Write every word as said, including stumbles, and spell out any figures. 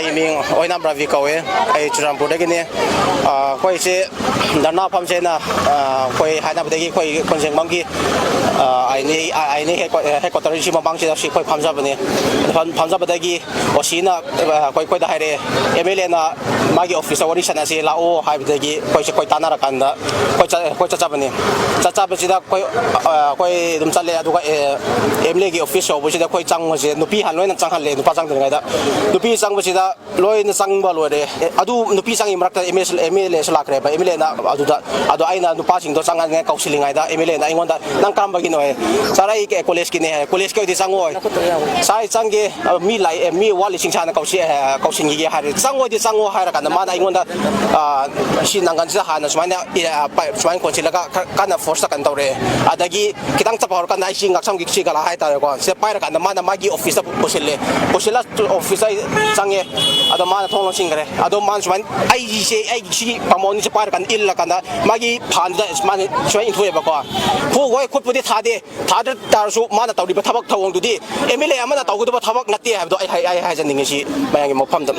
ꯑꯩ ꯃꯤꯡ ꯑꯣꯏꯅꯥꯝ ꯔꯕꯤ ꯀꯧꯋꯦ꯫ ꯑꯩ ꯆꯨꯔꯆꯥꯟꯄꯨꯔꯗꯒꯤꯅꯤ꯫ ꯑ, ꯑꯩꯈꯣꯏꯁꯦ ꯙꯔꯅꯥ ꯐꯝꯁꯦꯅ, ꯑ, ꯑꯩꯈꯣꯏ ꯍꯥꯏꯅꯕꯗꯒꯤ ꯑꯩꯈꯣꯏ ꯀꯣꯟꯖꯦꯡꯕꯝꯒꯤ, ꯑ, ꯑꯥꯏ N A, I N A ꯍꯦꯗꯀ꯭ꯋꯥ-, ꯍꯦꯗꯀ꯭ꯋꯥꯇꯔꯁꯤ ꯃꯃꯥꯡꯁꯤꯗ ꯁꯤ ꯑꯩꯈꯣꯏ ꯐꯝꯖꯕꯅꯤ꯫ ꯐꯝ-, ꯐꯝꯖꯕꯗꯒꯤ ꯑꯣ ꯁꯤꯅ, ꯑ, ꯑꯩꯈꯣꯏ, ꯑꯩꯈꯣꯏꯗ ꯍꯥꯏꯔꯛꯑꯦ, "ꯑꯦꯝ ꯑꯦꯜ ꯑꯦꯅ ꯃꯥꯒꯤ ꯑꯣꯐꯤꯁꯇ ꯋꯥꯔꯤ ꯁꯥꯟꯅꯁꯤ ꯂꯥꯛꯑꯣ" ꯍꯥꯏꯕꯗꯒꯤ ꯑꯩꯈꯣꯏꯁꯦ, ꯑꯩꯈꯣꯏ ꯇꯥꯟꯅꯔꯀꯥꯟꯗ ꯑꯩꯈꯣꯏ ꯆꯠ-, ꯑꯩꯈꯣꯏ ꯆꯠꯆꯕꯅꯤ꯫ ꯆꯠꯆꯕꯁꯤꯗ ꯑꯩꯈꯣꯏ, ꯑ, ꯑꯩꯈꯣꯏ ꯑꯗꯨꯝ ꯆꯠꯂꯦ꯫ ꯑꯗꯨꯒ, ꯑꯦ, ꯑꯦꯝ ꯑꯦꯜ ꯑꯦꯒꯤ ꯑꯣꯐꯤꯁ ꯌꯧꯕꯁꯤꯗ ꯑꯩꯈꯣꯏ ꯆꯪꯕꯁꯦ ꯅꯨꯄꯤ ꯍꯥꯟꯅ ꯂꯣꯏꯅ ꯆꯪꯍꯜꯂꯦ, ꯅꯨꯄꯥ ꯆꯪꯗ꯭ꯔꯤꯉꯩꯗ꯫ ꯅꯨꯄꯤ ꯆꯪꯕꯁꯤꯗ ꯂꯣꯏꯅ ꯆꯪꯕ ꯂꯣꯏꯔꯦ꯫ ꯑꯦ, ꯑꯗꯨ ꯅꯨꯄꯤ ꯆꯪꯉꯤ ꯃꯔꯛꯇ ꯑꯦꯝ ꯑꯦꯜ ꯑꯦꯁꯨ ꯂꯥꯛꯈ꯭ꯔꯦꯕ꯫ ꯑꯦꯝ ꯑꯦꯜ ꯑꯦꯅ ꯑꯗꯨꯗ, ꯑꯗꯣ ꯑꯩꯅ ꯅꯨꯄꯥꯁꯤꯡꯗꯣ ꯆꯪꯍꯟꯅꯤꯡꯉꯥꯏ ꯀꯧꯁꯤꯜꯂꯤꯉꯩꯗ ꯑꯦꯝ ꯑꯦꯜ ꯑꯦꯅ ꯑꯩꯉꯣꯟꯗ, "ꯅꯪ ꯀꯔꯝꯕꯒꯤꯅꯣ?" ꯍꯥꯏ꯫ "ꯁꯥꯔ, ꯑꯩ ꯀꯦ-, ꯀꯣꯂꯦꯖꯀꯤꯅꯦ" ꯍꯥꯏ꯫ "ꯀꯣꯂꯦꯖꯀꯤ ꯑꯣꯏꯗꯤ ꯆꯪꯉꯣꯏ"꯫ "ꯁꯥꯔ, ꯑꯩ ꯆꯪꯒꯦ, ꯑ, ꯃꯤ ꯂꯥꯛꯑꯦ, ꯃꯤ ꯋꯥꯠꯂꯤꯁꯤꯡꯁꯦ ꯍꯥꯟꯅ ꯀꯧꯁꯤ-, ꯑ, ꯀꯧꯁꯤꯟꯈꯤꯒꯦ" ꯍꯥꯏꯔꯦ꯫ "ꯆꯪꯉꯣꯏꯗꯤ ꯆꯪꯉꯣ" ꯍꯥꯏꯔꯀꯥꯟꯗ ꯃꯥꯅ ꯑꯩꯉꯣꯟꯗ, ꯑ, ꯁꯤ ꯅꯪꯒꯟꯁꯤꯗ ꯍꯥꯟꯅ ꯁꯨꯃꯥꯏꯅ, ꯑ, ꯄꯥꯏ-, ꯁꯨꯃꯥꯏꯅ ꯀꯣꯟꯁꯤꯜꯂꯒ ꯈꯔ ꯀꯟꯅ ꯐꯣꯔꯁꯇ ꯀꯩꯅꯣ ꯇꯧꯔꯦ꯫ ꯑꯗꯒꯤ ꯈꯤꯇꯪ ꯆꯠꯄ ꯍꯧꯔꯀꯥꯟꯗ ꯑꯩꯁꯤ ꯉꯛꯁꯝꯒꯤ ꯁꯤ ꯒꯂꯥ ꯍꯥꯏꯇꯥꯔꯦꯀꯣ, ꯁꯤꯗ ꯄꯥꯏꯔꯀꯥꯟꯗ ꯃꯥꯅ ꯃꯥꯒꯤ ꯑꯣꯐꯤꯁꯇ ꯄꯨꯁꯤꯜꯂꯦ꯫ ꯄꯨꯁꯤꯜꯂ ꯑꯣꯐꯤꯁꯇ ꯑꯩ ꯆꯪꯉꯦ꯫ ꯑꯗꯣ ꯃꯥꯅ ꯊꯣꯡ ꯂꯣꯟꯁꯤꯟꯈ꯭ꯔꯦ꯫ ꯑꯗꯣ ꯃꯥꯅ ꯁꯨꯃꯥꯏꯅ ꯑꯩꯁꯦ, ꯑꯩꯒꯤ ꯁꯤꯒꯤ ꯄꯥꯃꯣꯟꯁꯦ ꯄꯥꯏꯔꯀꯥꯟꯗ ꯏꯜꯂꯀꯥꯟꯗ ꯃꯥꯒꯤ ꯐꯥꯟꯗꯨꯗ ꯁꯨꯃꯥꯏꯅ, ꯁꯨꯃꯥꯏꯅ ꯏꯟꯊꯣꯛꯑꯦꯕꯀꯣ꯫ ꯐꯨ-, ꯍꯣꯏ, ꯈꯨꯠꯄꯨꯗꯤ ꯊꯥꯗꯦ꯫ ꯊꯥꯗ ꯇꯥꯔꯁꯨ ꯃꯥꯅ ꯇꯧꯔꯤꯕ ꯊꯕꯛ ꯊꯧꯑꯣꯡꯗꯨꯗꯤ ꯑꯦꯝ ꯑꯦꯜ ꯑꯦ ꯑꯃꯅ ꯇꯧꯒꯗꯕ ꯊꯕꯛ ꯅꯠꯇꯦ ꯍꯥꯏꯕꯗꯣ ꯑꯩ ꯍꯥꯏ-, ꯑꯩ ꯍꯥꯏꯖꯅꯤꯡꯉꯤ ꯁꯤ ꯃꯌꯥꯝꯒꯤ ꯃꯐꯝꯗ꯫